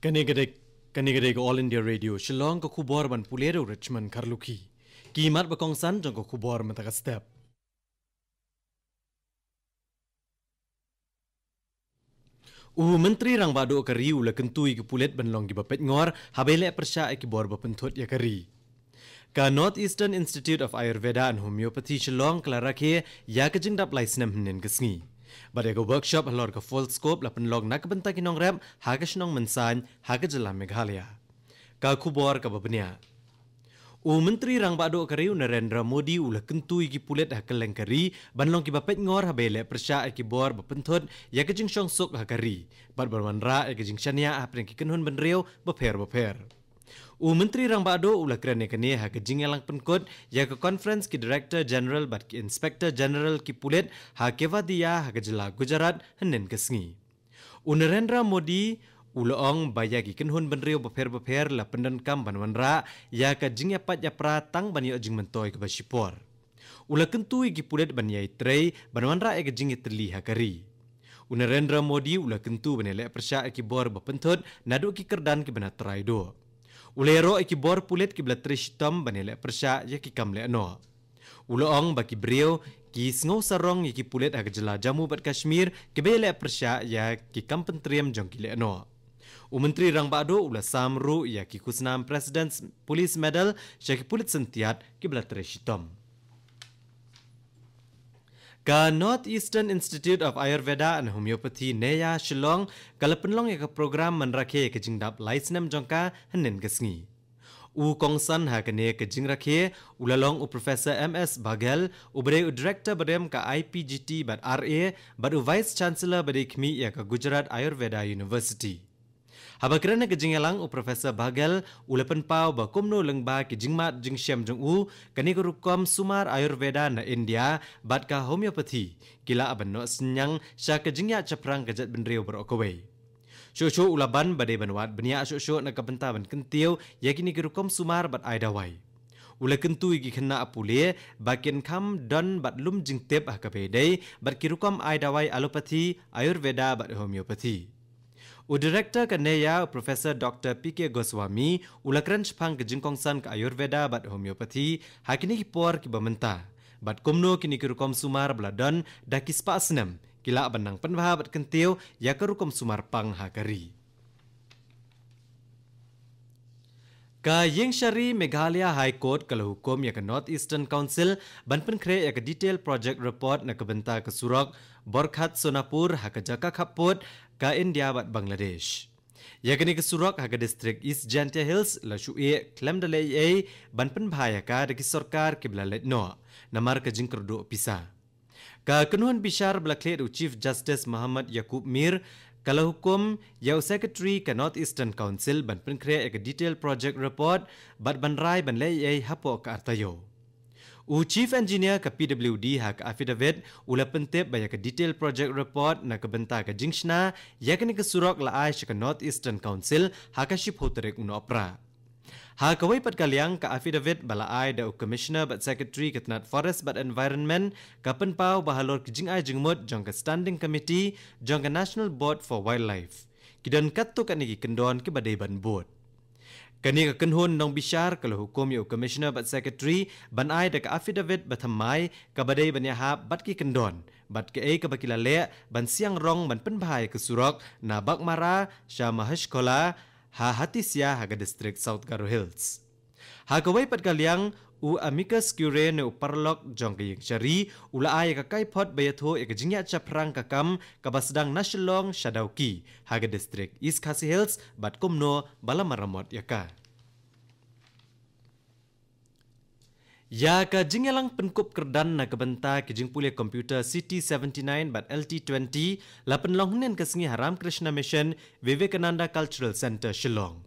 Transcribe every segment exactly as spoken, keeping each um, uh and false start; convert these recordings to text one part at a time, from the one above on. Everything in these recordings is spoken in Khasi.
Kane ka dei, kane ka dei ka All India Radio Shillong, ka khubor ban pule da u Richmond Kharlukhi. Ki mat ba kongsan jong ka khubor mynta ka step. U Myntri Rangbah Duh ka ri u la kyntu ïa ki pulit ban long kiba peit ngor haba ïaleh pyrshah ïa ki bor ba pynthut ïa ka ri. Ka North Eastern Institute of Ayurveda and Homeopathy Shillong ka la rakhe ïa ka jingdap lai snem hynnin ka sngi. Bad ïa ka workshop halor ka Foldscope la pynlong na ka bynta ki nongrep ha ka shnong Mynsaiñ ha ka jylla Meghalaya. Ka khubor kaba bniah. U Myntri Rangbah Duh ka ri u Narendra Modi u la kyntu ïa ki pulit ha kylleng ka ri ban long kiba peit ngor haba ïaleh pyrshah ïa ki bor ba pynthut ïa ka jingshongsuk ha ka ri bad ban wanrah ïa ka jingshaniah hapdeng ki kynhun bynriew bapher bapher. U Myntri Rangbah Duh u la kren ïa kane ha ka jingïalang pynkut ïa ka conference ki Director General bad ki Inspector General ki pulit ha Kevadiya ha ka jylla Gujarat hynnin ka sngi. U Narendra Modi u la ong ba ïa ki kynhun bynriew bapher bapher la pyndonkam ban wanrah ïa ka jingïapait ïapra tang ban ïoh jingmyntoi kaba shipor. U la kyntu ïa ki pulit ban ïai trei ban wanrah ïa ka jingïatylli ha ka ri. U Narendra Modi u la kyntu ban ïaleh pyrshah ïa ki bor ba pynthut naduh ki kyrdan kiba na trai duh. U la ïaroh ïa ki bor pulit kiba la trei shitom ban ïaleh pyrshah ïa ki kam lehnoh. U la ong ba ki briew ki sngew sarong ïa ki pulit ha ka jylla Jammu bad Kashmir kiba ïaleh pyrshah ïa ki kam pyntriem jong ki lehnoh. U Myntri Rangbah Duh u la sam ruh ïa ki khusnam President's Police Medal sha ki pulit syntiat kiba la trei shitom. Ka North Eastern Institute of Ayurveda and Homeopathy, NEYA, Shillong ka la pynlong ïa ka program ban rakhe ïa ka jingdap lai snem jong ka hynnin ka sngi. U kongsan ha kane ka jingrakhe u la long u Professor M S Baghel, uba dei u Director badem ka I P G T bad R A, bad u Vice Chancellor ba dei khmih ïa ka Gujarat Ayurveda University. Haba kren ha ka jingïalang, u Professor Baghel u la pynpaw ba kumno lyngba ki jingmad jingshem jong u, kane ka rukom sumar Ayurveda na India bad ka homeopathy ki lah ban noh synñiang sha ka jingïaid shaphrang ka jaitbynriew baroh kawei. Shuh shuh u la ban ba dei ban wad bniah shuh shuh na ka bynta ban kyntiew ïa kine ki rukom sumar bad ai dawai. U la kyntu ïa ki khynnah pule ba kin kham don bad lum jingtip ha kaba ïadei bad ki rukom ai dawai allopathy, Ayurveda bad homeopathy. U Director ka NEYA, u Professor Doctor P K Goswami u la kren shaphang ka jingkongsan ka Ayurveda bad homeopathy ha kine ki por kiba mynta bad kumno kine ki rukom sumar ba la don da ki spah snem ki lah ban nang pynbha bad kyntiew ïa ka rukom sumar pang ha ka ri. Ka Ïingshari Meghalaya High Court ka la hukum ïa ka North Eastern Council ban pynkhreh ïa ka detail project report na ka bynta ka surok Borghat Sonapur ha ka jaka khappud ka India bad Bangladesh. Ïa kane ka surok ha ka district East Jaintia Hills la shu ïeh khlem da leh ei ei ban pynbha ïa ka da ki sorkar kiba la leit noh namar ka jingkyrduh pisa. Ka kynhun bishar ba la khleh da u Chief Justice Muhammad Yakub Mir ka la hukum ïa u Secretary ka North Eastern Council ban pynkhreh ïa ka detail project report bad ban rai ban leh ei ei hapoh ka ar taïew. U Chief Engineer ka P W D ha ka affidavit u la pyntip ba ïa ka detail project report na ka bynta ka jingshna ïa kane ka surok la ai sha ka North Eastern Council ha ka shiphew tarik u Nohprah. Ha kawei pat ka liang, ka affidavit ba la ai da u Commissioner bad Secretary ka tnat Forest bad Environment ka pynpaw ba halor ki jingai jingmut jong ka Standing Committee jong ka National Board for Wildlife ki don katto katne ki kyndon kiba dei ban bud. Kane ka kynhun nongbishar ka la hukum ïa u Commissioner bad Secretary ban ai da ka affidavit ba thymmai kaba dei ban ïahap bad ki kyndon bad kaei kaba ki la leh ban siang rong ban pynbha ïa ka surok na Baghmara sha Mahashkhola ha Hatisia ha ka district South Garo Hills. Ha kawei pat ka liang, u amicus curiae ne u paralok jong ka Ïingshari u la ai ïa ka kaiphod ba ïathuh ïa ka jingïaid shaphrang ka kam kaba sdang na Shillong sha Dawki ha ka district East Khasi Hills bad kumno ba la maramot ïa ka. Ïa ka jingïalang pynkup kyrdan na ka bynta ki jingpule computer C T seventy-nine bad L T twenty la pynlong hynnin ka sngi ha Ramakrishna Mission Vivekananda Cultural Centre, Shillong.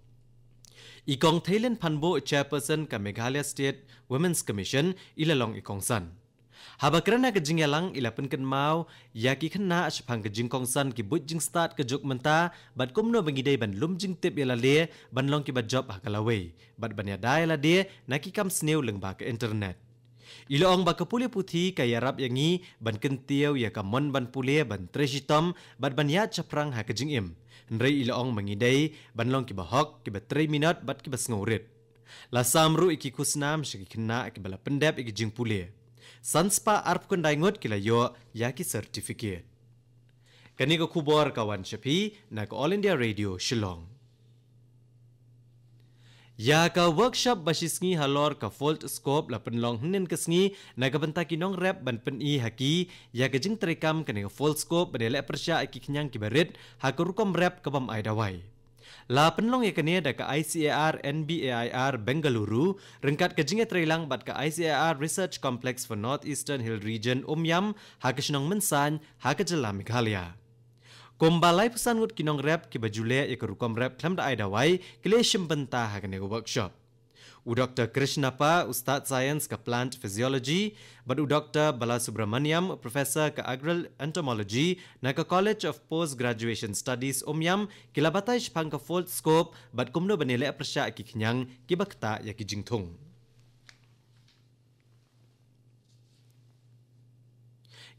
I Kong Theilin Phanbuh, Chairperson ka Meghalaya State Women's Commission, i la long i kongsan. Haba kren ha ka jingïalang, i la pynkynmaw ïa ki khynnah shaphang ka jingkongsan ki buit jingstad ka juk mynta bad kumno ba ngi dei ban lum jingtip ïa lade ban long kiba jop ha ka lawei bad ban ïada ïa lade na ki kam sniew lyngba ka internet. I la ong ba ka pule puthi ka ïarap ïa ngi ban kyntiew ïa ka mon ban pule, ban trei shitom bad ban ïaid shaphrang ha ka jingim, Hynrei i la ong ba ngi dei ban long kiba hok, kiba trei minot bad kiba sngewrit. La sam ruh ïa ki khusnam sha ki khynnah kiba la pyndep ïa ki jingpule. San spah arphew khyndai ngut ki la ïoh ïa ki certificate. Kane ka khubor ka wan sha phi na ka All India Radio Shillong. Ïa ka workshop ba shi sngi halor ka Foldscope la pynlong hynnin ka sngi na ka bynta ki nongrep ban pyni ha ki ïa ka jingtreikam kane ka Foldscope ban ïaleh pyrshah ïa ki khñiang kiba rit ha ka rukom rep ka bym ai dawai. La pynlong ïa kane da ka I C A R N B A I R Bengaluru ryngkat ka jingïatreilang bad ka I C A R Research Complex for North Eastern Hill Region, Umiam, ha ka shnong Mynsain ha ka jylla Meghalaya. Kumba laiphew san ngut ki nongrep kiba ju leh ïa ka rukom rep khlem da ai dawai ki la shim bynta ha kane ka workshop. U Doktor Krishnappa, Ustad Science ka Plant Physiology, bad u Doktor Balasubramaniam, Professor ka Agroentomology na ka College of Post Graduation Studies, Umiam, ki la batai shaphang ka Foldscope bad kumno ban ïaleh pyrshah ïa ki khñiang kiba ktah ïa ki jingthung.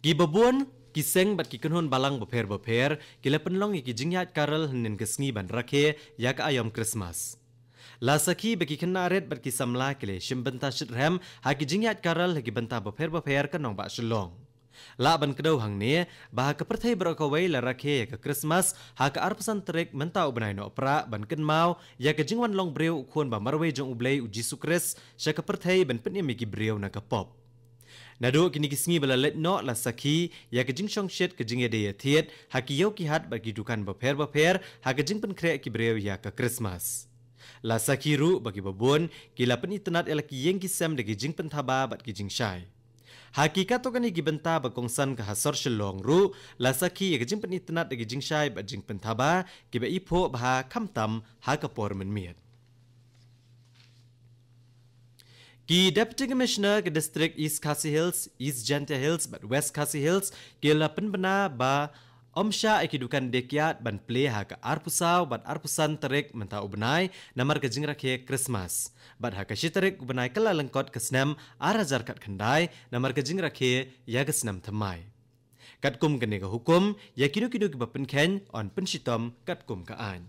Kiba bun ki seng bad ki kynhun balang bapher bapher ki la pynlong ïa ki jingïaid carol hynnin ka sngi ban rakhe ïa ka aïom Christmas. La sakhi ba ki khynnah rit bad ki samla ki la shim bynta shitrhem ha ki jingïaid carol ha ki bynta bapher bapher ka nongbah Shillong. Lah ban kdew hangne ba ha ka pyrthei baroh kawei la rakhe ïa ka Christmas ha ka arphew san tarik mynta u bnai Nohprah ban kynmaw ïa ka jingwan long briew u Khun ba marwei jong U Blei, U Jisu Khrist, sha ka pyrthei ban pynim ïa ki briew na ka pop. Naduh kine ki sngi ba la leit noh la sakhi ïa ka jingshongshit ka jingïadei ïathied ha ki ïew ki hat bad ki dukan bapher bapher ha ka jingpynkhreh ki briew ïa ka Christmas. La sakhi ruh ba kiba bun ki la pynitynnad ïa la ki ïing ki sem da ki jingpynthaba bad ki jingshai. Ha ki katto katne ki bynta ba kongsan ka ha sor Shillong ruh la sakhi ïa ka jingpynitynnad da ki jingshai bad jingpynthaba kiba iphuh bha khamtam ha ka por mynmiet. Ki Deputy Commissioner ka District East Khasi Hills, East Jaintia Hills bad West Khasi Hills ki la pynbna ba ym shah ïa ki dukan dei kiad ban plie ha ka arphew saw bad arphew san tarik mynta u bnai namar ka jingrakhe Christmas. Bad ha ka shi tarik u bnai Kyllalyngkot ka snem ar hajar khatkhyndai namar ka jingrakhe ïa ka snem thymmai. Katkum kane ka hukum, ïa kino kino kiba pynkheiñ yn pynshitom katkum ka aiñ.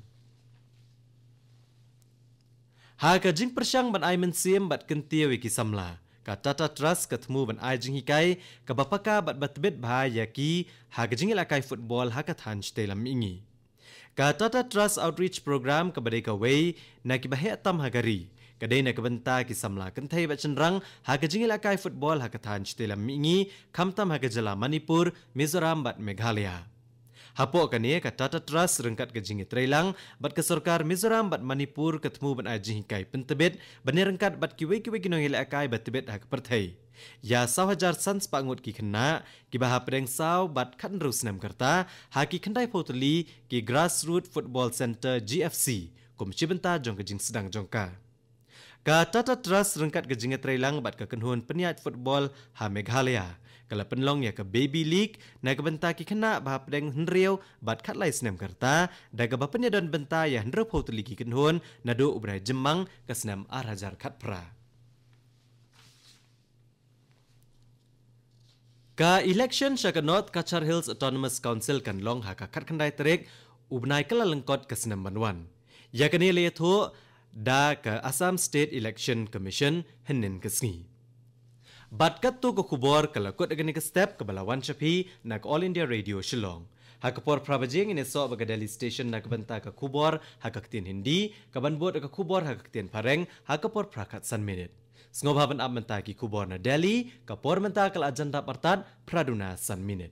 Ha ka jingpyrshang ban ai mynsiem bad kyntiew ïa ki samla, ka Tata Trust ka thmu ban ai jinghikai kaba paka bad ba tbit bha ïa ki ha ka jingïalehkai football ha ka thaiñ shatei lam mihngi. Ka Tata Trust Outreach Program kaba dei kawei na kiba heh tam ha ka ri ka dei na ka bynta ki samla kynthei bad shynrang ha ka jingïalehkai football ha ka thaiñ shatei lam mihngi, khamtam ha ka jylla Manipur, Mizoram bad Meghalaya. Hapoh kane ka Tata Trust ryngkat ka jingïatreilang bad ka sorkar Mizoram bad Manipur ka thmu ban ai jinghikai pyntbit ban ïaryngkat bad kiwei kiwei ki nongïalehkai ba tbit ha ka pyrthei ïa saw hajar san spah ngut ki khynnah kiba hapdeng saw bad khathynriew snem ka rta ha ki khyndaiphew tylli ki Grassroot Football Centre, G F C, kum shi bynta jong ka jingsdang jong ka. Ka Tata Trust ryngkat ka jingïatreilang bad ka kynhun pynïaid football ha Meghalaya ka la pynlong ïa ka Baby League na ka bynta ki khynnah ba hapdeng hynriew bad khatlai snem ka rta da kaba pynïadon bynta ïa hynriewphew tylli ki kynhun naduh u bnai Jymmang ka snem ar hajar khatphra. Ka election sha ka North Cachar Hills Autonomous Council kan long ha ka khatkhyndai tarik u bnai Kyllalyngkot ka snem ban wan. Ïa kane la ïathuh da ka Assam State Election Commission hynnin ka sngi. Bad katto ka khubor ka la kut ha kane ka step kaba la wan sha phi na ka All India Radio Shillong. Ha ka por phra baje ngin ïasoh bad ka Delhi Station na ka bynta ka khubor ha ka ktien Hindi, kaban bud ka khubor ha ka ktien Phareng ha ka por phra khatsan minit. Sngewbha ban ap mynta ki khubor na Delhi, ka por mynta ka la jan dap artat, phra duna san minit.